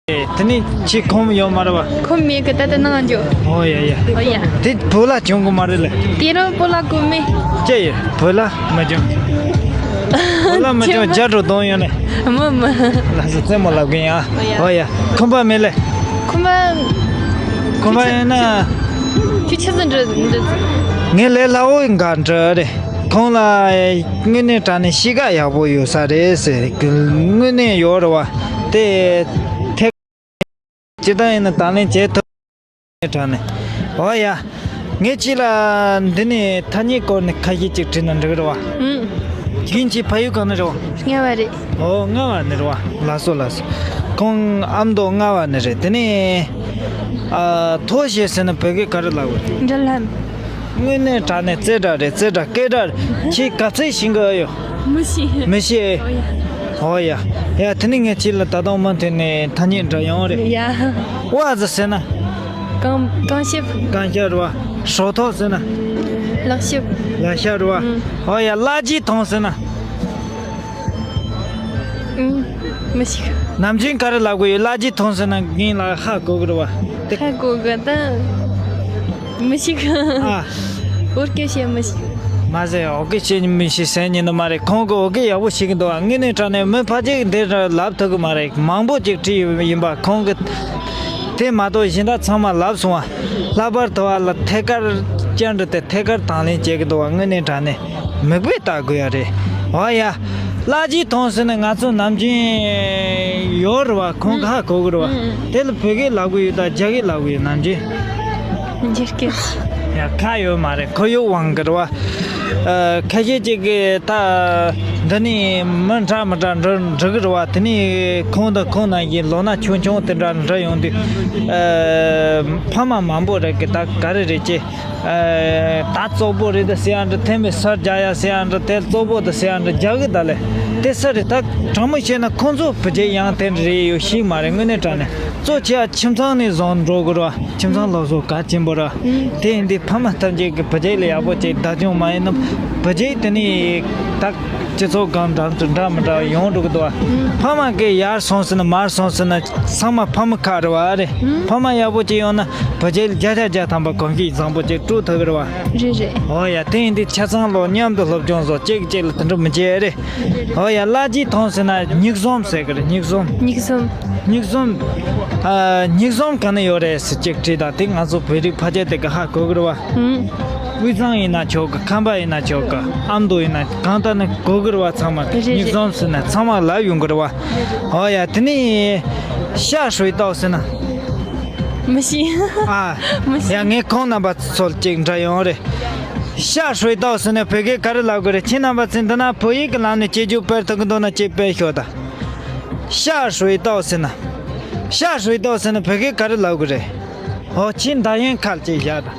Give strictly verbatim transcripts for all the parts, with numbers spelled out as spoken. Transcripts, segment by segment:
དེ་ནས་ཁྱེད་ཁོམ་ཡོད་མ་རེད་བ། ཁོམ་མེད་གི། ད་ལྟ་ནང་འཇོག་ཨོ་ཡ་ཡ། ཨོ་ཡ། དེ་བོད་ལྭ་གྱོན་གི་མ་རེད་ལེ། དེ་རུ་བོད་ལྭ་གོ་མེད། ཅི་ཡི་བོད་ལྭ་མ་གྱོན། བོད་ལྭ་མ་གྱོན་རྒྱ་འགྲོ་གཏོང་ཡོང་ནས། མི་མི། ལགས་སོ་རྩེད་མོ་ལབ་གི་ཡིན་ཨ། ཨོ་ཡ། ཨོ་ཡ། ཁོམ་པ་མེད་ལེ། ཁོམ་པ། ཁོམ་པ་ཡིན་ན། ཁྱོད་ཆི་ཟིག་འདྲི་འདྲི། ངས་ལས་སླ་བོ་འགའ་འདྲི་རེད། ཁོང་ལ་དངོས་གནས་དྲང་གནས་གཤིས་ཀ་ཡག་པོ་ཡོད་ས་རེད་ཟེར། དངོས་གནས་ཡོད་རེད་བ། དེ་ཐད་ཅི་ལྟར་ཡིན་ན་དང་ལེན་བྱེད་ཐུབ་དྲང་གནས། འོ་ཡ། ངས་ཁྱེད་ལ་འདི་ནས་ཐ་སྙད་སྐོར་ནས་ཁ་ཤས་ཅིག་དྲིས་ན་འགྲིག་རེད་བ། ཨུམ། རྒན་ཁྱེད་ཕ་ཡུལ་གང་ནས་རེད་བ། རྔ་བ་རེད། ཨོ་རྔ་བ་ནས་རེད་བ། ལགས་སོ་ལགས་སོ། ཁོང་ཨ་མདོ་རྔ་བ་ནས་རེད། དེ་ནས་ཨ་ཐོ་ཞེས་ཟེར་ན་བོད་སྐད་ག་རེ་ལབ་དགོས་རེད། འབྲེལ་ལམ། དངོས་གནས་དྲང་གནས་རྩེ་གྲ་རེད། རྩེ་གྲ་སྐད་གྲ་རེད། ཁྱེད་ག་ཚད་ཤེས་གི་ཡོད། མི་ཤེས། མི་ཤེས། ཨོ་ཡ། ཨོ་ཡ། ཡ་དེ་ནས་ངས་ཁྱེད་ལ་ད་དུང་མུ་མཐུད་ནས་ཐ་སྙད་འདྲི་ཡོང་རེད། ཡ། ཝ་ཟེར་ཟེར་ན། རྐང་རྐང་ཞབས། རྐང་ཞབས་རེད་བ། ཞོ་ཐོག་ཟེར་ན། ལག་ཞབས། ལག་ཞབས་རེད་བ། ཨུམ། ཨོ་ཡ། གླ་རྒྱུ་ཐོང་ཟེར་ན། ཨུམ། མི་ཤེས། ནམ་རྒྱུན་ག་རེ་ལབ་དགོས་ཡོད། གླ་རྒྱུ་ཐོང་ཟེར་ན་རྒན་ལགས་ཧ་གོ་གི་རེད་བ། དེ་ཧ་གོ་གི་ད། མི་ཤེས་གི། ཨ། བོད་སྐད་བཤད་མི་ཤེས། མ་ཟད་བོད་སྐད་བཤད་མི་ཤེས་ཟེར་ཉན་ནི་མ་རེད། ཁོང་གིས་བོད་སྐད་ཡག་པོ་ཤེས་གི་འདུག་བ། དངོས་གནས་དྲང་གནས་མི་ཕལ་ཆེར་འདི་འདྲ་ལབ་ཐུབ་གི་མ་རེད། མང་པོ་ཅིག་དྲིས་ཡིན་པ། ཁོང་གིས་དེ་མ་གཏོགས་གཞན་དག་ཚང་མ་ལབ་སོང་བ། ལྷག་པར་དུ་བ་ལ་ཐད་ཀར་བཅར་འདྲི་དེ་ཐད་ཀར་དང་ལེན་བྱེད་གི་འདུག་བ། དངོས་གནས་དྲང་གནས། མིག་དཔེ་ལྟ་དགོས་ཡ་རེད། འོ་ཡ། གླ་རྒྱུ་ཐོང་ཟེར་ན་ང་ཚོ་ནམ་རྒྱུན་ཡོད་རེད་བ། ཁོང་གིས་ཧ་གོ་གི་རེད་བ། ཨུམ། དེ་ལ་བོད་སྐད་ལབ་གི་ཡོད་ད་རྒྱ་སྐད་ལབ་གི་ཡོད་ནམ་རྒྱུན། རྒྱ་སྐད། ཡ་ཁ་ཡོད་མ་རེད། ཁོར་ཡུག་དབང་གི་རེད་བ། ཨ་ཁ་ཤས་ཅིག་གིས་ད་འདི་ནས་མི་འདྲ་མི་འདྲ་འདྲི་འདྲི་གི་རེད་བ། དེ་ནས་ཁོང་དང་ཁོང་ནང་བཞིན་ལོ་ན་ཆུང་ཆུང་དེ་འདྲ་འདྲི་ཡོང་དུས། ཨ་ཕ་མ་མང་པོ་རེད་གི། ད་ག་རེ་རེད་ཅེས། ཨ་ད་བཙོག་པོ་རེད་ད་ཟེར་ཡ་འདྲ། ཐེངས་མེད་སར་རྒྱག་ཡ་ཟེར་ཡ་འདྲ། དེ་བཙོག་པོ་ད་ཟེར་ཡ་འདྲ་རྒྱག་གི་ད་ལས། དེ་ས་རེད། ད་དྲང་མོ་བཤད་ན་ཁོང་ཚོ་བུ་རྒྱུད་ཡང་དེ་འདྲ་རེད་ཡོད་ཤེས་མ་རེད། དངོས་གནས་དྲང་གནས་གཙོ་ཆེ་བ་ཁྱིམ་ཚང་ནས་བཟུང་འགྲོ་དགོས་ར། ཁྱིམ་ཚང་སློབ་གསོ་གལ་ཆེན་པོ་ར། དེ་ཡིན་དུས་ཕ་མ་ཐམས་ཅད་ཀྱིས་བུ་རྒྱུད་ལ་ཡག་པོ་བྱེད། བདག་སྐྱོང་མ་ཡིན་ན་བུ་རྒྱུད་དེ་ནས་ད་སྤྱི་ཚོགས་སྒང་འདྲ་འདྲ་མི་འདྲ་ཡོང་འགྲོ་གི་འདུག་བ། ཕ་མ་གིས་ཡར་སོང་ཟེར་ན་མར་སོང་ཟེར་ན་ཚང་མ་ཕ་མ་ཁག་རེད་བ་རེད། ཕ་མ་ཡག་པོ་ཅིག་ཡོང་ན་བུ་རྒྱུད་ལ་བརྒྱ་ཆ་བརྒྱ་ཐམ་པ་གོམས་གཤིས་བཟང་པོ་ཅིག་སྤྲོད་ཐུབ་ཀྱི་རེད་བ། རེད་རེད། འོ་ཡ། དེ་ཡིན་དུས་ཆ་ཚང་ལོ་མཉམ་དུ་སློབ་སྦྱོང་བཟོ། གཅིག་གཅིག་ལ་དེ་འདྲ་མི་བྱེད་རེད། འོ་ཡ། གླ་རྒྱུ་ཐོང་ཟེར་ན་མྱིག་ཟོམ་ཟེར་གི་རེད། མྱིག་ཟོམ། མྱིག་ཟོམ། མྱིག་ཟོམ། ཨ་མྱིག་ཟོམ་ག་ནས་ཡོད་རེད་ཟེར་ཅིག་དྲིས་དང་། དེ་ང་ཚོ་བོད་རིགས་ཕལ་ཆེར་དེ་ག་ཧ་གོ་གི་རེད་བ། ཨུམ། དབུས་གཙང་ཡིན་ན་ཆོག་གི། ཁམས་པ་ཡིན་ན་ཆོག་གི། ཨ་མདོ་ཡིན་ན་གང་ལྟར་ནི་གོ་གི་རེད་བ། ཚང་མ་རེད་རེད། མྱིག་ཟོམ་ཟེར་ན་ཚང་མ་ལབ་ཡོང་གི་རེད་བ། འོ་ཡ། དེ་ནས་下水道ཟེར་ན། མི་ཤེས། ཨ། མི་ཤེས། ཡ་ངས་ཁོང་རྣམ་པ་ཚོ་ཅིག་འདྲི་ཡོང་རེད།下水道ཟེར་ན་བོད་སྐད་ག་རེ་ལབ་དགོས་རེད། ཁྱེད་རྣམ་པ་ཚོས་འདི་ན་བོད་ཡིག་གི་ལམ་ནས་དཔྱད་བརྗོད་སྤེལ་ཐུབ་ཀྱི་འདུག་ན་ཅིག་སྤེལ་ཤོག་ད། 下水道ཟེར་ན། 下水道ཟེར་ན་བོད་སྐད་ག་རེ་ལབ་དགོས་རེད། ཨོ་ཁྱེད་འདར་ཡན་ཁ་ལ་ཅིག་བཞག་ད།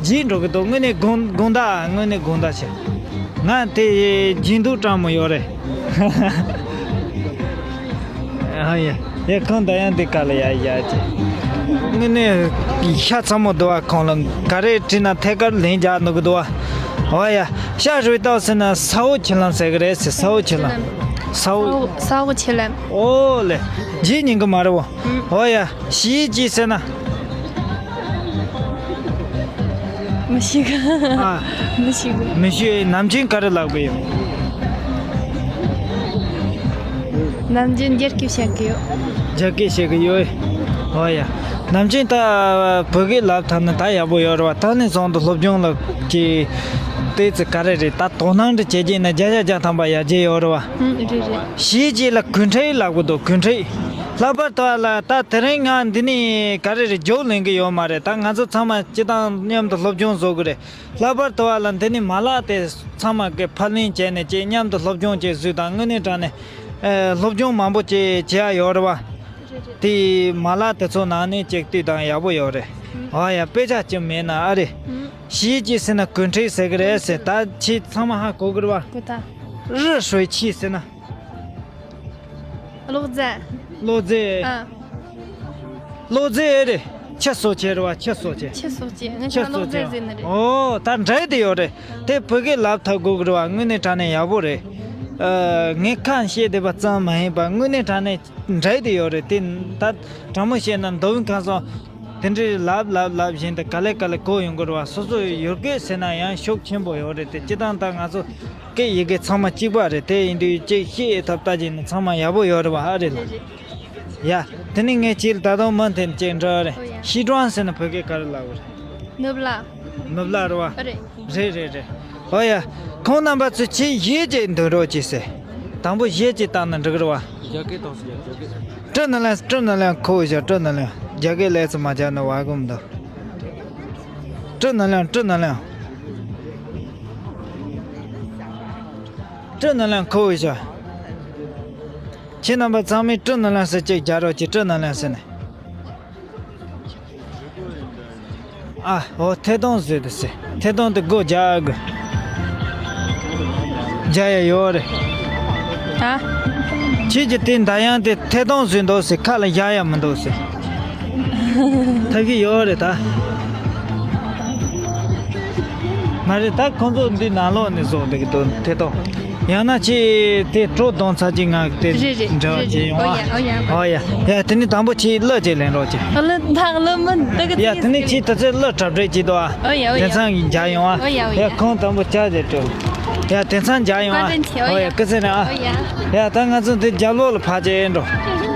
བརྗེད་འགྲོ་གི་འདུག་དངོས་གནས་དགོངས་དགོངས་དག་ཨ། དངོས་གནས་དགོངས་དག་ཆེ། ང་དེ་བརྗེད་འདུག་སྤྲང་མོ་ཡོད་རེད། ཨ་ཡ། ཡ་ཁོང་ད་ཡང་འདི་ག་ལ་ཡ་ཡ་ཅེ། དངོས་གནས་ཤ་ཚ་མོ་འདུག་ཨ། ཁོང་ལ་ག་རེ་དྲིས་ན་ཐད་ཀར་ལན་རྒྱག་འདུག་གི་འདུག་ཨ། ཨོ་ཡ། 下水道ཟེར་ན་ས་འོག་ཆུ་ལམ་ཟེར་གི་རེད་ཟེར། ས་འོག་ཆུ་ལམ། ས་འོག་ས་འོག་ཆུ་ལམ། ཨོ་ལེ། བརྗེད་ཉན་གི་མ་རེད་བོ། ཨོ་ཡ། 洗衣机ཟེར་ན། མི་ཤེས་གི། ཨ། མི་ཤེས་གི། མི་ཤེས། ནམ་རྒྱུན་ག་རེ་ལབ་གི་ཡོད། ནམ་རྒྱུན་རྒྱ་སྐད་བཤད་གི་ཡོད། རྒྱ་སྐད་བཤད་གི་ཡོད། ཨོ་ཡ། ནམ་རྒྱུན་ད་བོད་སྐད་ལབ་ཐུབ་ན་ད་ཡག་པོ་ཡོད་རེད་བ། ད་ནས་བཟུང་དུ་སློབ་སྦྱོང་ལ་ཀྱི་ཏོག་ཙམ་ག་རེ་རེད། ད་དོ་སྣང་འདྲ་བྱེད་ཀྱི་ཡིན་ན་བརྒྱ་ཆ་བརྒྱ་ཐམ་པ་ཡར་རྒྱས་ཡོད་རེད་བ། ཨང་། རེད་རེད། 洗衣机ལ་གོས་འཁྲིད་ལབ་གི་འདུག་གོས་འཁྲིད། ལྷག་པར་དུ་བ་ལ་ད་དེ་རིང་ང་འདི་ནས་ག་རེ་རེད། རྒྱུགས་ལེན་གི་ཡོད་མ་རེད། ད་ང་ཚོ་ཚང་མ་སྤྱི་བཏང་མཉམ་དུ་སློབ་སྦྱོང་བཟོ་གི་རེད། ལྷག་པར་དུ་བ་ལ་འདི་ནས་མ་ལག་དེ་ཚང་མ་གི་ཕབ་ལེན་བྱས་ནས་ཅིག་མཉམ་དུ་སློབ་སྦྱོང་ཅིག་བཟོས་དང་། དངོས་གནས་དྲང་གནས་ཨེ་སློབ་སྦྱོང་མང་པོ་ཅིག་བྱེད་ཡ་ཡོད་རེད་བ། དེ་མ་ལག་དེ་ཚོ་ནང་ནས་ཅིག་བལྟས་དང་ཡག་པོ་ཡོད་རེད། ཨ་ཡ། དཔེ་ཆ་ཅིག་མེད་ན་ཨ་རེད། 洗衣机ཟེར་ན་གོས་འཁྲིད་ཟེར་གི་རེད་ཟེར། ད་ཁྱེད་ཚང་མ་ཧ་གོ་གི་རེད་བ། གོ་ད། 热水器ཟེར་ན། གློག་རྫས། གློག་རྫས། ཨ། གློག་རྫས་རེད། ཆུ་གསོག་བྱེད་རེད་བ། ཆུ་གསོག་བྱེད། ཆུ་གསོག་བྱེད། ང་ཚོ་གློག་རྫས་ཟེར་ནི་རེད། ཨོ་ད་འདྲ་དེ་ཡོད་རེད། དེ་བོད་སྐད་ལབ་ཐུབ་དགོས་ཀྱི་རེད་བ། དངོས་གནས་དྲང་གནས་ཡག་པོ་རེད། ཨ། ངས་ཁ་བཤད་བསྡད་པ་ཙམ་མ་ཡིན་པར་དངོས་གནས་དྲང་གནས་འདྲ་དེ་ཡོད་རེད་དེ། ད་དྲང་མོ་བཤད་ན་མདོ་དབུས་ཁམས་གསུམ་དེ་འདྲའི་ལབ་ལབ་ལབ་བཞིན་དུ་ག་ལེ་ག་ལེ་གོ་ཡོང་གི་རེད་བ། སོ་སོ་ཡུལ་སྐད་ཟེར་ན་ཡང་ཤུགས་ཆེན་པོ་ཡོད་རེད་དེ། སྤྱིར་བཏང་ད་ང་ཚོ་སྐད་ཡི་གེ་ཚང་མ་གཅིག་པ་རེད། དེ་ཡིན་དུས་ཅིག་བཤད་ཐབས་ལྟ་བྱས་ན་ཚང་མ་ཡག་པོ་ཡོད་རེད་བ། ཨ་རེད་ལ། ཡ། དེ་ནས་ངས་ཁྱེད་ལ་ད་དུང་མུ་མཐུད་ཅིག་འདྲི་བ་རེད། ཨོ་ཡ། ཤི་ཀྲང་ཟེར་ན་བོད་སྐད་ག་རེ་ལབ་དགོས་རེད། ནུབ་ལ། ནུབ་ལ་རེད་བ། ཨ་རེད། རེད་རེད་རེད། ཨོ་ཡ། ཁོང་རྣམ་པ་ཚོས་ཆེས་ཡིད་ཀྱི་འདོན་རོགས་གྱིས་ཟེར། དང་པོ་གཞས་ཅིག་བཏང་ན་འགྲིག་གི་རེད་བ། རྒྱ་སྐད་བཏང་སོང་། རྒྱ་སྐད། སྤྲིན་ནང་ལ་སྤྲིན་ནང་ལ་འཁོར་བཞག་སྤྲིན་ནང་ལ། རྒྱ་སྐད་ལས་སུ་མ་བྱ་ན་བ་གུམ་འདུག་སྤྲིན་ནང་ལ་སྤྲིན་ནང་ལ། སྤྲིན་ནང་ལ་འཁོར་བཞག་ཁྱེད་རྣམ་པ་ཚང་མས་སྤྲིན་ནང་ལ་ཟེར་ཅིག་རྒྱག་རོགས་གྱིས། སྤྲིན་ནང་ལ་ཟེར་ནས། ཨ། འོ་ཐད་གཏོང་བཟོས་འདུག་ཟེར། ཐད་གཏོང་དེ་སྒོ་རྒྱག་དགོས། རྒྱག་ཡ་ཡོད་རེད། ཨ། ཁྱེད་ཀྱི་དེ་འདར་དབྱངས་དེ་ཐད་གཏོང་བཟོས་འདུག་ཟེར། ཁ་ལ་བཞག་ཡ་མི་འདུག་ཟེར། ཐབས་ཤེས་ཡོད་རེད་ད། མ་རེད་ད། ཁོང་ཚོ་འདི་ནང་ལོགས་ནས་བཟོ་འདུག་གི་འདུག་ཐད་གཏོང་། ཡང་ན་ཁྱེད་དེ་སྤྲོ་གཏོང་ཚར་གྱི་ང་དེ་རེད་རེད་འབྲེལ་བ་རེད་བྱེད་རེད། ཡོང་ཨ། ཨོ་ཡ་ཨོ་ཡ། ཨོ་ཡ། ཡ་དེ་ནི་དང་པོ་ཁྱེད་གླུ་ཅིག་ལེན་རོགས་གྱིས། ཨ་ལ་ད་གླུ་མི་འདུག་གི། ཡ་དེ་ནི་ཁྱེད་དུས་ཚོད་གླུ་གྲབས་གྲབས་བྱེད་དོ་ཨ། ཨོ་ཡ་ཨོ་ཡ། དེང་སང་གི་མཇལ་ཡོང་ཨ། ཨོ་ཡ་ཨོ་ཡ། ཡ་ཁོང་དང་པོ་ཅག་ཅིག་སྤྲོ། ཡ་དེང་སང་མཇལ་ཡོང་ཨ། བཀའ་དྲིན་ཆེ། ཨོ་ཡ། སྐུ་ཚེ་རིང་ཨ། ཨོ་ཡ། ཡ་ད་ང་ཚོ་འདི་རྒྱབ་ལོགས་ལ་ཕར་ཅིག་འགྲོ།